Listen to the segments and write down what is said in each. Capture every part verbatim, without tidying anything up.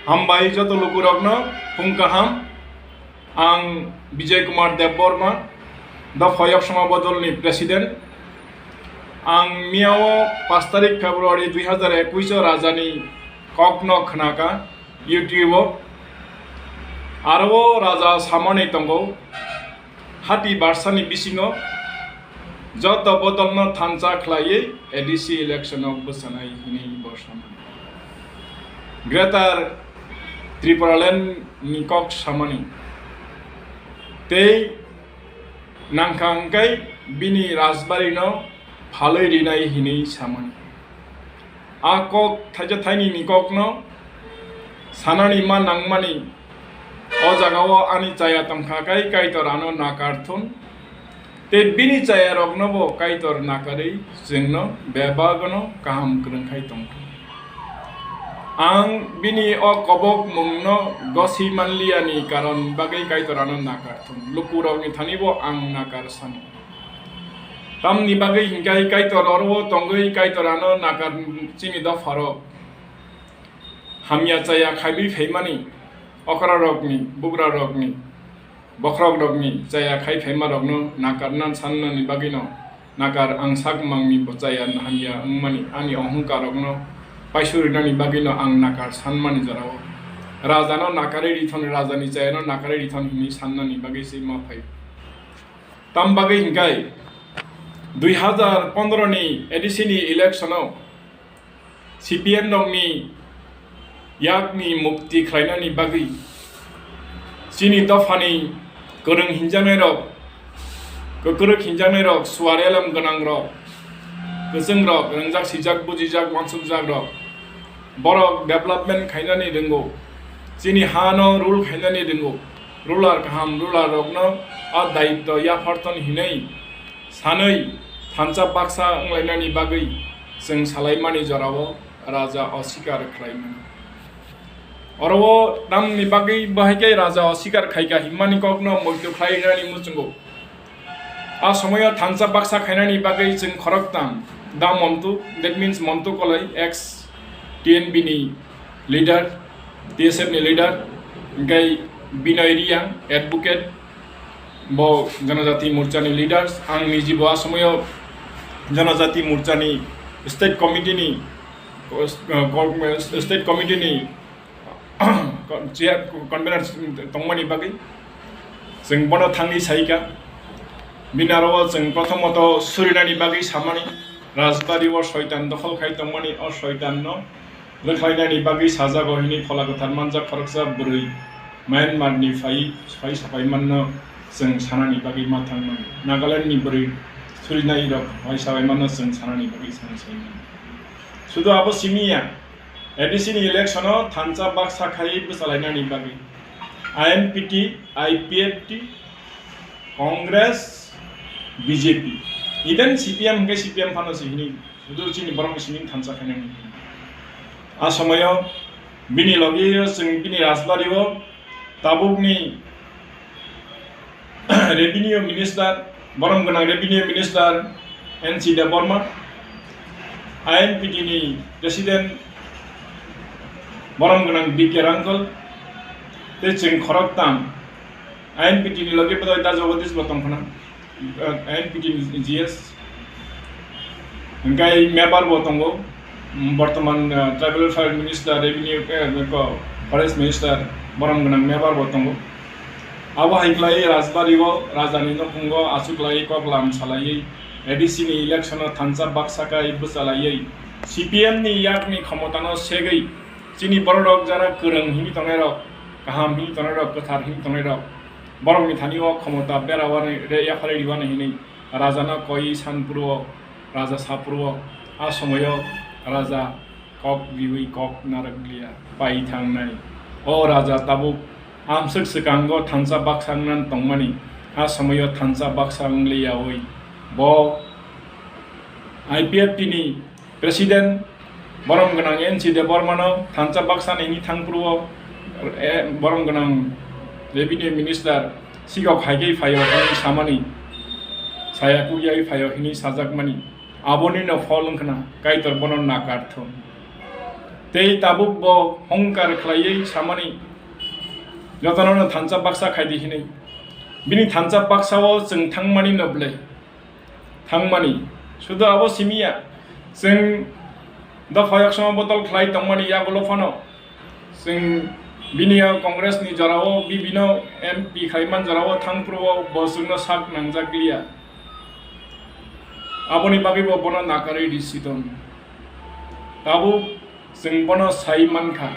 Hambai joto lukurokno phung kaham. Ang Bijay Kumar Debbarma, Dopha Yoksoma Bodolni President. Ang miyao pash tarik February dui hazar ekush o rajani kokno khnaka YouTube o. Aro o raja samani tongo, hati barsani bisingo joto bodolno thansa khlaiwi A D C election o bwchanai hinwi bo samani. Greater Tipraland ni kok samani. Tei nangkha hwnkhe bini rajbari no phalwi rinai hinwi samani. A kok thaisa thainwi ni kokno sanani ma nangmani, o jagao ani chaya tongkha khe Kaitor ano nakar thun. Tei bini chayaroknobo Kaitor nakarwi chwngno bebagno kaham kwrwngkhai tongthung. Ang bini o kobok mungno gosi manliyani karon bagwi Kaitor ano nakar thung. Lukurokni thanibo ang nakar sano. Tamni bagwi hinkhe Kaitor oro tongwi Kaitor ano nakar chini dopharo hamya chaya khaiwi phaimani okrarokni, bugrarokni, bokhorokni chaya khai phaimarokno nakarna sannani bagwino nakar ang sak mangni bo chaya hamya wngmani ani ohongkarokno paisurinani bagwino ang nakar sanmani jorao rajano nakarwi rithon, rajani chayano nakarwi rithon hinwi sannani bagwi se ma phai. Tam bagwi hinkhe dui hazar pondro ni A D C ni election o C P M rokni yakni mukti khlainani bagwi chini dophani kwrwng hinjaknairok, kwkrwk hinjaknairok, suar elem gwnangrok, kwchwngrok, rwngjak, sijak, bujijak, uansukjakrok, borok development khainani rwngo, chini hano rule khainani rwngo, ruler kaham, ruler rokno a daityo yapharthon hinwi sanwi thansa baksa wnglainani bagwi chwng salaimani jorao raja osikar khlaimani. Oro o tamni bagwi bahai khe raja osikar khaikha himmani kokno muitu khlainani muchungo. A somoyo thansa baksa khainani bagwi chwng khoroktham, Da Montu, that means Montu Koloi, ex T N B ni leader, T S F ni leader, hwnkhe Binoy Reang, advocate, bo Janajati Morcha ni leaders. Ang nijibo a somoyo Janajati Morcha ni state committee ni, uh, state committee ni chair, convener tongmani bagwi chwng bono thangwi saikha. Bini aro o chwng prothomoto surinani bagwi samani, Rajbari o soitan dokhol khai tongmani, o soitan no rwkhlainani bagwi sajago hinwi Phola Kwthar manjak khoroksa bwrwi Myanmar ni phai, phai sapai manno chwng sanani bagwi ma thangmani. Nagaland ni bwrwi surinai rok phai sapai manno chwng sanani bagwi chwng saimani. Sudu abo simi ya, A D C ni election o thansa baksa khai bwchalainani bagwi I N P T, I P F T, Congress, B J P, even C P M hwnkhe C P M phano se hini, sudu chini borok ni simi thansa khainani. A somoyo bini logi chwng bini Rajbari o tabukni Revenue Minister, borom gwnang Revenue Minister N C Debbarma, I N P T ni President, borom gwnang B K Rangkal, tei chwng khoroktham I N P T ni logi bodol Da Jagadish bo tongkhna, I N P T ni G S, hwnkhe Mepar bo tongo, mm, bortoman, uh, Tribal Affairs Minister, Revenue, eh, ko, Forest Minister, borom gwnang Mepar bo tongo. Abo hai khlai Rajbari o, rajani nukhungo achuklai koklam salaiwi A D C ni election o thansa baksa kai bwchalaiwi C P M ni yakni khomotano segwi chini bororok jara kwrwng himwi tongnairok, kaham himwi tongnairok, kwthar himwi tongnairok, borokni thani o khomota bera wani re yapharwi riwani hinwi rajano koi san phuru o, raja sa phuru o, a somoyo raja kok riwi kok narwk liya pai thangnai. O raja tabuk amswk swkango thansa baksa wngna tongmani, a somoyo thansa baksa wng liyawi bo I P F T ni President borom gwnang N C Debbarmano thansa baksa ni hini thang phuru o, eh, borom gwnang Revenue Minister sikok hai khe phaio hini samani, saya kukyai phaio hini sajakmani. Aboni no phol wngkhna Kaitor bono nakar thung. Tei tabuk bo hongkar khlaiwi samani, jotono thansa baksa khaidi hinwi. Bini thansa baksa o chwng thangmani no belai thangmani. Sudu abo simiya, chwng dopha yoksoma bodol khlai tongmani yagulo phano. Chwng bini o Congress ni jorao bibino M P khaiman jorao thangphuru o bo chwngno sak nangjak liya. Aboni bagwi bo bono nakarwi risi tong. Tabuk chwng bono sai mankha,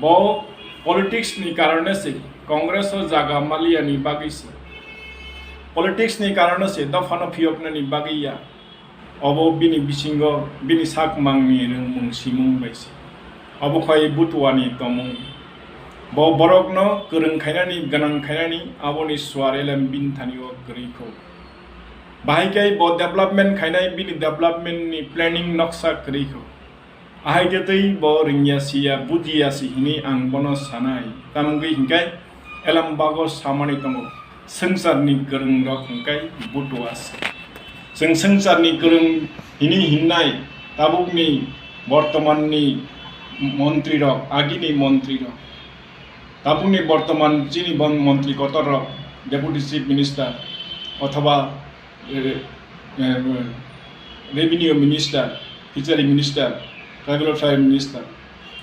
bo politics ni karone se Congress o jaga maliya ni bagwi se. Politics ni karone se dophano phiyoknani bagwi ya. Obo bini bisingo bini sak mangni rwngmung simung bai se. Obo khai butuani tomung. Bo borokno kwrwng khainani, gwnang khainani aboni suar elem bini thani o kwrwi kho. Bahai khe bo development khainai, bini development ni planning noksa kwrwi kho. Ahai khe tei bo rwngya siya, bujiya si hini ang bono sanai. Tamgwi hinkhe elem bago samani tongo, swngcharni kwrwngrok hinkhe butua se. Chwng swngcharni kwrwng hini hinnai tabukni bortomanni montrirok, agini montrirok. Tabukni bortoman chini bon montri kotor rok, Deputy Chief Minister othoba, eh, eh, Revenue Minister, Fishery Minister, Tribal Affairs Minister,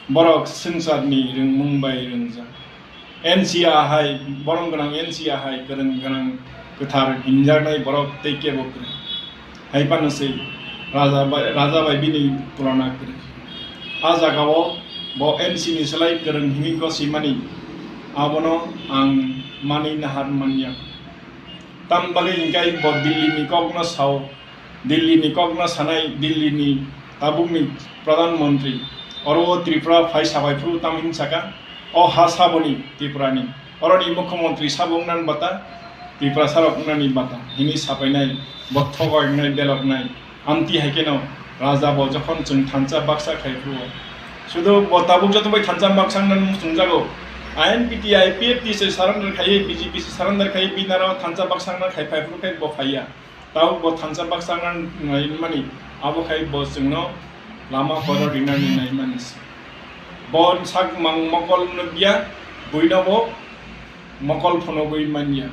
borok swngcharni rwngmung bai rwngjak. N C A hai, borom gwnang N C A hai, kwrwng gwnang kwthar hinjaknai borok tei kebo kwrwng. Hai phano se raja bai, raja bai bini tulana kwrwi. A jagao bo N C ni slai kwrwng hwnwi gosimani, abono ang manwi nahar manya. Tam bagwi hinkhe bo Delhi ni kokno sao, Delhi ni kokno sanai, Delhi ni tabukni Pradhan Mantri, oro o Tripura phai sabai phuru tam hin saka, o ha saboni Tripura ni. Oroni mukhyamantri sabo wngnani bata, Tiprasa rok wngnani bata, hini sapainai, bo thogo wngnai, beloknai. Amtwi hai kheno raja bo jokhon chwng thansa baksa khai phuru o. Sudu bo tabuk joto bai thansa baksa wngnani muchungjago. I N P T, I P F T se surrender khai, B J P se surrender khai, bini aro thansa baksa wngna khai phai phuru khai bo phaiya. Tabuk bo thansa baksa wngna naimani, abo khai bo chwngno lama kotor rinani naimani se. Bo sak mang mokol nukya, buino bo mokol phunugwi manya.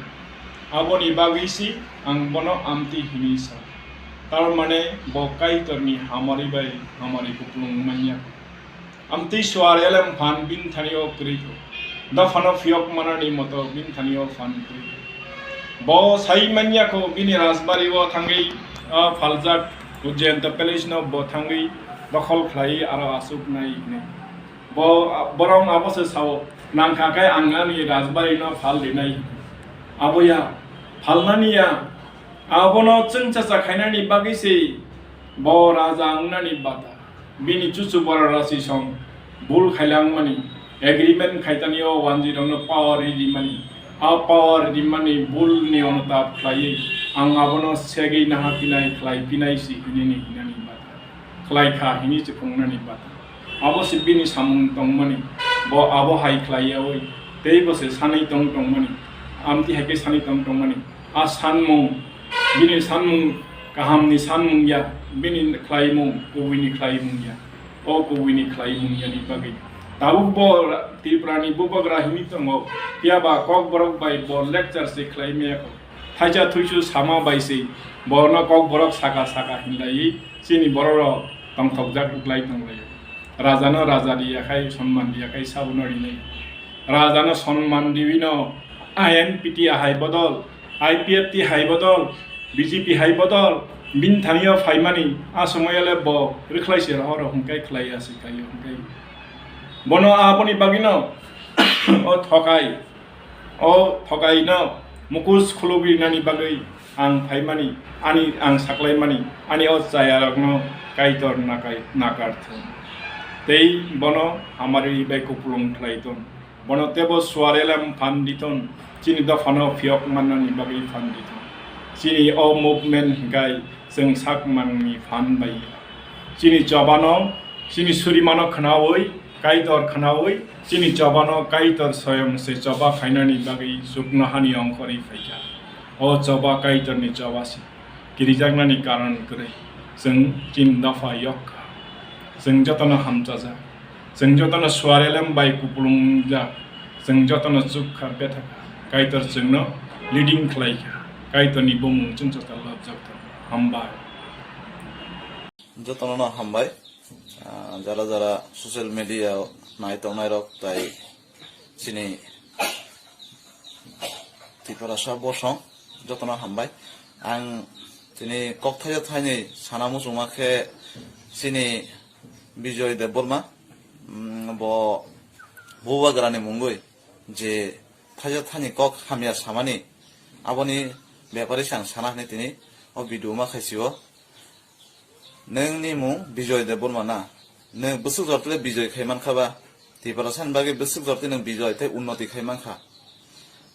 Aboni bagwi si ang bono amtwi hinwi sa. Tar mane bo Kaitorni hamari bai hamari kupulung manya. Amtwi suar elem phan bini thani o kwrwi kho. Dophano phiyok manani moto bini thani o phan kwrwi kho. Bo sai manya kho bini rajbari o thangwi, ah, phaljak Ujjayanta Palace no bo thangwi dokhol khlai aro asuk nai hinwi. Bo, borok abo se sao, nangkha khe ang ani rajbari no phal rinai. Abo ya, phalmani ya, abono chwngsacha khainani bagwi se bo raja wngnani bata. Bini chuchu bora rasi song bul khailangmani, agreement khaitani o wanjwi rokno power ri rimani. A power rimani bul ni onotap khlaiwi ang abono segwi naha pinai khlai pinai si hinini hinani bata. Khlai kha hini se phungnani bata. Abo se bini samung tongmani, bo abo hai khlai yawi, tei bo se sanwi tong tongmani, amtwi hai khe sanwi tong tongmani. A sanmung, bini sanmung kahamni sanmung ya, bini khlaimung kubuini khlaimung ya. O kubuini khlaimung yani bagwi tabuk bo Tripurani bubagra hini tongo, phiya ba Kokborok bai bo lecture se khlai maya kho. Thaisa thuisu sama bai se bono Kokborok saka saka hinlaiwi chini bororok tongthokjak wklai tonglaio. Rajano raja riyakhai, sonman riyakhai sabono rinai. Rajano sonman riwino I N P T ahai bodol, I P F T hai bodol, B J P hai bodol, bini thani o phaimani, a somoyale bo rwkhlai se rohoro hwnkhai khlai ya se khaio hwnkhai. Bono aboni bagwino o thokai, o thokaino mukus khulugwi nani bagwi ang phaimani, ani ang saklaimani, ani o chayarokno Kaitor nakai-, nakarthung. Tei bono hamari bai kupulung khlai thung. Bono teibo suar elem phan di thung. Chini dophano phiyok mannani bagwi phan di thung. Chini o movement hwnkhe chwng sak manni phan bai. Chini chobano, chini surimano khnaui, Kaitor khnaui, chini chobano Kaitor soyong se choba khainani bagwi chuknohani ongkhorwi phaikha. O choba Kaitorni choba se. Kirijaknani karon kwrwi. Chwng chini dopha yok kha. Chwng jotono hamchajak. Chwng jotono suarelem bai kupulungjak, chwng jotono chukha bethakha, Kaitor chwngno leading khlaikha, Kaitorni bumung chwng joto lobjak tongo. Hambai. Jotono no hambai. Ah, jara jara social media nai tongnai rok tai chini Tiprasa bosong jotono hambai. Ang chini kok thaio thaini sana muchungma khe chini Bijoy Debbarma, mm, bo bubagrani mungwi je thaio thani kok hamya samani, aboni bepari se ang sana hwnwi tini o video ma khaisio. Nwng ni mung Bijoy Debbarma na? Nwng bwswk jor tei Bijoy khai mankha ba? Tiprasa ni bagwi bwswk jor tei nwng Bijoy tei unnoti khai mankha?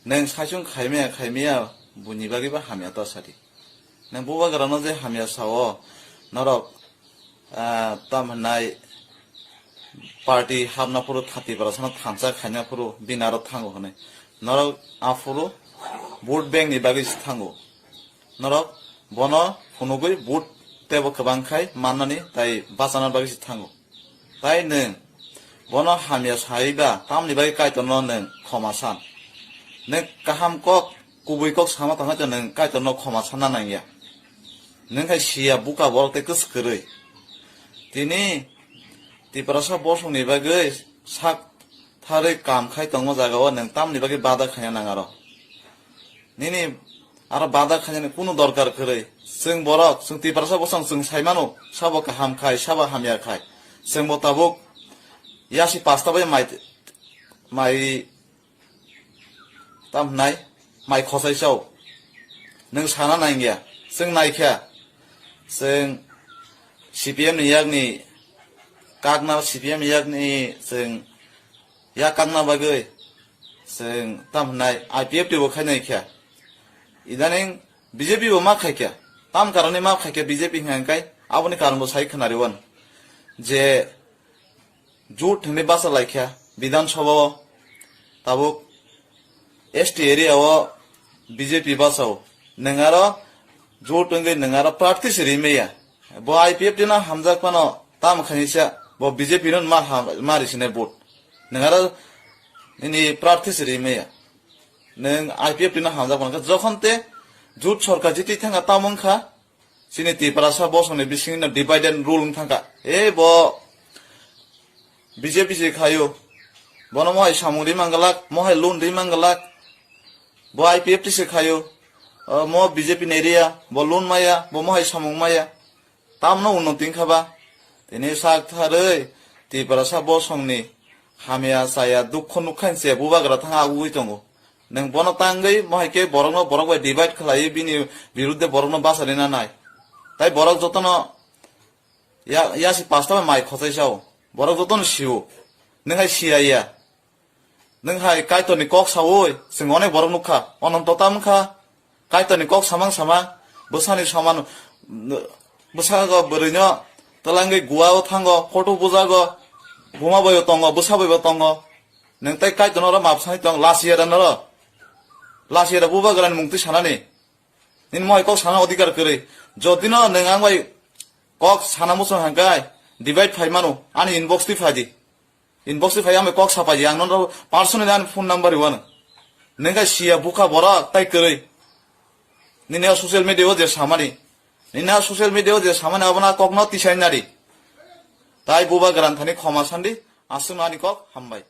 Nwng saichung khaimaya khaimaya buini bagwi ba hamya ta sadi. Nwng bubagrano je hamya sao, norok, ah, tam hwnai party hapna phuru tha-, Tiprasano thansa khaina phuru bini aro thango hwnwi. Norok aphuru vote bank ni bagwi se thango. Norok bono phunugwi vote teibo kwbang khai mannani tai bachana bagwi se thango. Tai nwng bono hamya saiba tamni bagwi Kaitorno nwng khoma san? Nwng kaham kok, kubui kok sama tongkha to nwng Kaitorno khoma sanna nangya. Nwng khai siya buka borok tei kwswk kwrwi. Tini Tiprasa bosongni bagwi sak tharwi kam khai tongma jagao nwng tamni bagwi bada khaina nang aro. Nini aro bada khainani kunu dorkar kwrwi. Chwng borok, chwng Tiprasa bosong chwng sai mano, sabo kaham khai, sabo hamya khai. Chwng bo tabuk yasi pasta bai mai, mai tam hwnai, mai khosai sao. Nwng sana nangya, chwng naikha. Chwng C P M ni yakni kakna, C P M ni yakni chwng yak kakna bagwi chwng tam hwnai I P F T bo khainai kha. Idaning B J P bo ma khaikha. Tam karoni ma khaikha B J P hwnka hwnkhe aboni karon bo sai khwnariwan je jut hwnwi basa laikha Bidhan Sabha o tabuk S T area o B J P basa o. Nwng aro jut wngwi nwng aro prarthi se rimaya. Bo I P F T no hamjak phano tamo khainisa bo B J P no ma ha-, ma risinai vote. Nwng aro nini prarthi se rimaya. Nwng I P F T no hamjak phano jokhon te jut sorkar jiti thangkha tamo wngkha. Chini Tiprasa bosongni bisingno divide and rule wng thangkha. E bo B J P se khaio. Bono mohai samung ri mangalak, mohai loan ri mangalak. Bo I P F T se khaio. O, mo B J P ni area, bo loan maya, bo mohai samung maya. Tamno unnoti wngkha ba? Tini sak tharwi Tiprasa bosongni hamya chaya dukho nukha hinse bubagra thang agugwi tongo. Nwng bono tangwi mohai khe borokno borok bai divide khlaiwi bini birudde borokno bachari nanai. Tai borok jotono ya, yasi pasta bai mai khochai sao. Borok jotono sio. Nwng hai siya ya. Nwng hai Kaitorni kok saui chwng onek borok nukha. Ononto ta wngkha. Kaitorni kok samang samang. Bwsani soman, bwsago bwrwino twlangwi guao thango, photo bujago, buma baibo tongo, bwsa baibo tongo. Nwng tai Kaitorno oro map sani tong, lasiya da noro. Lasiya da bubagrani mungtwi sanani. Nini mohai kok sana odhikar kwrwi. Jodino nwng ang bai kok sana muchung hangkai, divide phai mano, ani inbox twi phai di. Inbox twi phai ang bai kok sapai di, ang nono personally ani phone number riwano. Nwng khe siya bukha borok tai kwrwi. Nini o social media o je samani. Nini o social media o je samani abono kokno tisai nari. Tai bubagrani thani khoma sandi, aswkno ani kok hambai.